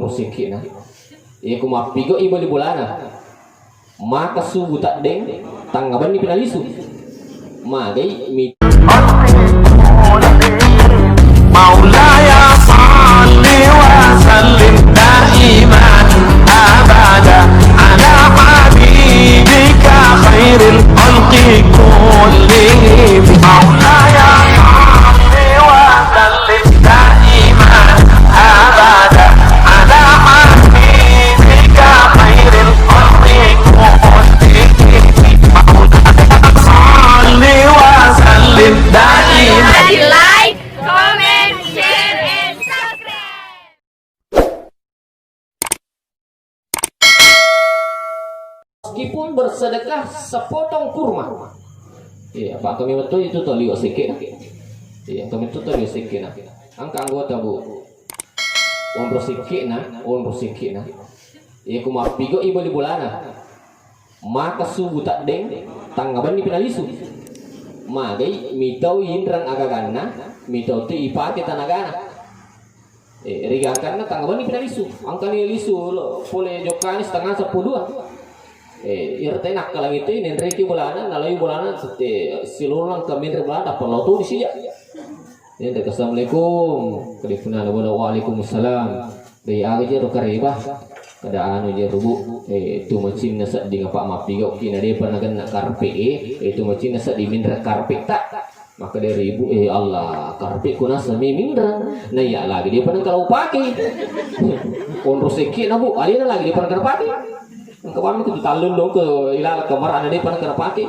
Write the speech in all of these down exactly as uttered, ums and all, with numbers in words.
Sikki'na. Iya ku mappigo i bali bolana. Maka subu taddeng, tangnga benni pinalisu. Magai mi مولاي صل وسلم دائما أبدا على حبيبك خير الخلق كلهم. مولاي صل وسلم دائما أبدا على حبيبك خير الخلق كلهم. مولاي صل وسلم دائما. Like, comment, share, and subscribe. Meskipun bersedekah sepotong kurma. Iya, Pak, kami betul itu to liwat sikit. Iya, kami itu to liwat sikit nah. Angka anggota, Bu. Onro sikit nah, onro sikit nah. Iya, ku mappigo i bali bolana. Maka subu taddeng, tangnga benni pinalisu. Magai mitau inrang agaganna, mitau tu ipake tanagana. Eh, rigangkanna tangnga benni pinalisu. Angkani lisu lo, pole jokkani setengah seppulo dua. Eh, irte nakkalangi tu, nenreki bolana, nalai bolana, tette silurang kaminre bolana, perlu tu disija. Nenre, "Assalamualaikum." Kadipunna bola, "Waalaikumsalam." Dai aga jero kareba. Kada anu jero, Bu. Eh, tu macinna sedding apa mappigau ki na depa nagenna karpe e. Eh, tu macinna sedding minre karpe ta. Maka dari ibu, eh Allah, karpe ku nasa mi minre. Na iya lagi depa nengka upake. Onro sekki na, Bu, alena lagi depa nengka pake. Engka mami kutu tallung dong ke ilala kamarana depa nengka pake.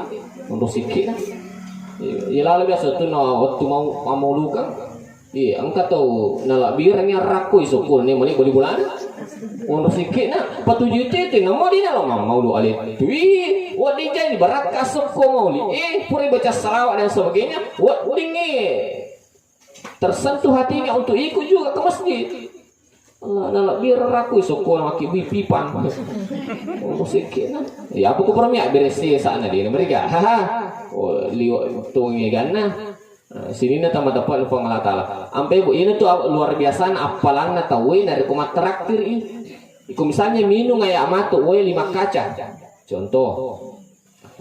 Onro sekki na. Ilala biasa tu na waktu mau, mau lukang. Iya, engka tau nalabbirengngi arrakko isokko ne mani bali bolana. Onro sikki na patuju tete namo dina lo mammau do ale. Tui, wedding jadi barakka sokko mauli. Eh, pura baca salawat dan sebagainya. Wedding eh, tersentuh hatinya untuk ikut juga ke masjid. Allah, nalabbirengngi arrakko isokko maki bui pipan. Onro sikki na. Ya apa ku permi beresi sana di mereka. Haha. Oh, liwat tungi ganna. Nah, sininna tamateppe Puang Allah Ta'ala. Ampe, Bu, iyana tu luar biasana appalanna tauwe narekko mattraktir i. Iko misalnya minung aya matu wae lima kaca. Contoh.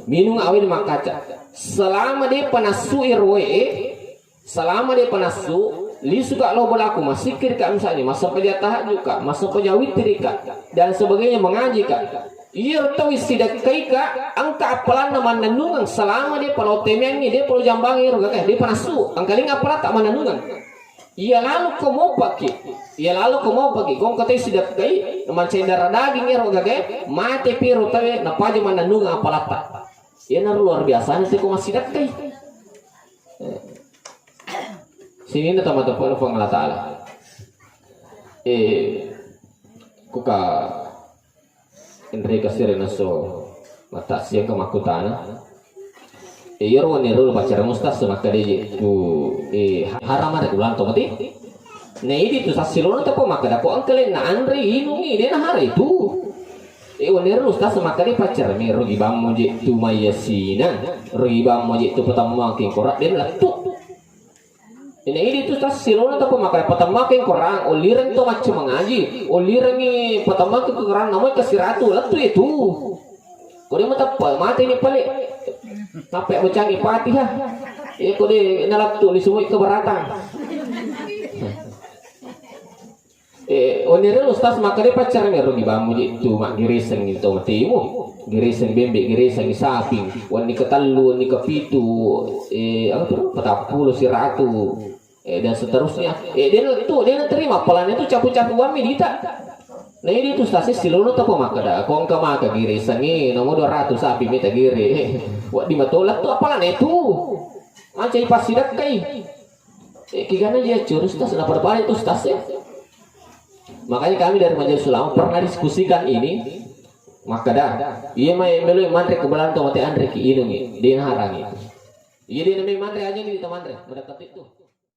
Minung wae lima kaca. Selama depa nassu ero wae, selama depa nassu, lisuka lao bolaku, massikkirika misalnya, massempajang tahajudka, massempajang wittirika, dan sebagainya, mengajika. Iyaro tau sidakkaika, engka appalanna mannennungeng selama depa lao temeangngi, depa lao jambangi ero gagae, depa nassu, engkalinga appalatta mannennungeng. Iya lalo ko mopaki, iya lalo ko mopaki, ko engka tau sidakkai, mancai darah daging ero gagae, mate piro taue, napaja mannennungeng appalatta. Iyanaro luar biasana teko massidakkai. Eh. Sininna tamateppe Puang Allah Ta'ala. Eh, kuka Enre kasire naso mattassiang ka makkutana. E, iyaro wenni ro pacareng ustaz makkeda je tu, e, haram ada ulang to mati. Na idi tu sassilona tepo makkeda ko engka lenna anre inungi de na hara itu. E, wenni ro ustaz makkeda pacareng mi rugi bammu je tu mayyasina, rugi bammu je tu patammakeng kora de lettu. Ina idi tu tassilona tappa makkeda patammakeng Quran, ollireng to macca mangaji, ollirengi patammakeng Quran, namoi kasiratu, lettu itu. Kode matappa, mate ni pale. Tappa bacangi Fatihah. Eh, kode nalattu lisumoi keberatan. Eh, onere ustaz makkeda paccareng ero gibammu je tu maggiriseng to matimu. Giriseng bembe, giriseng saping. Wenni ketellu, wenni kepitu, eh, apa tu? Patappulo siratu. Eh, dan seterusnya. Eh, dia tu, dia terima apalagi tu capu-capu wammi dita. Nah, ini tu ustaz silono to makkeda, ko engka maka girisengi nomor dua ratus sapi mita giri. Wah, di matola tu apalagi tu. Anca ipassidakkai. Eh, kigana dia curi ustaz, na pada-pada itu ustaz ya. Makanya kami dari Majelis Ulama pernah diskusikan ini, makkeda, iya mai melo manre kebelan to mate anre ki inungi, de na harangi. Iya de na mai manre aja ni to manre, mendekat itu.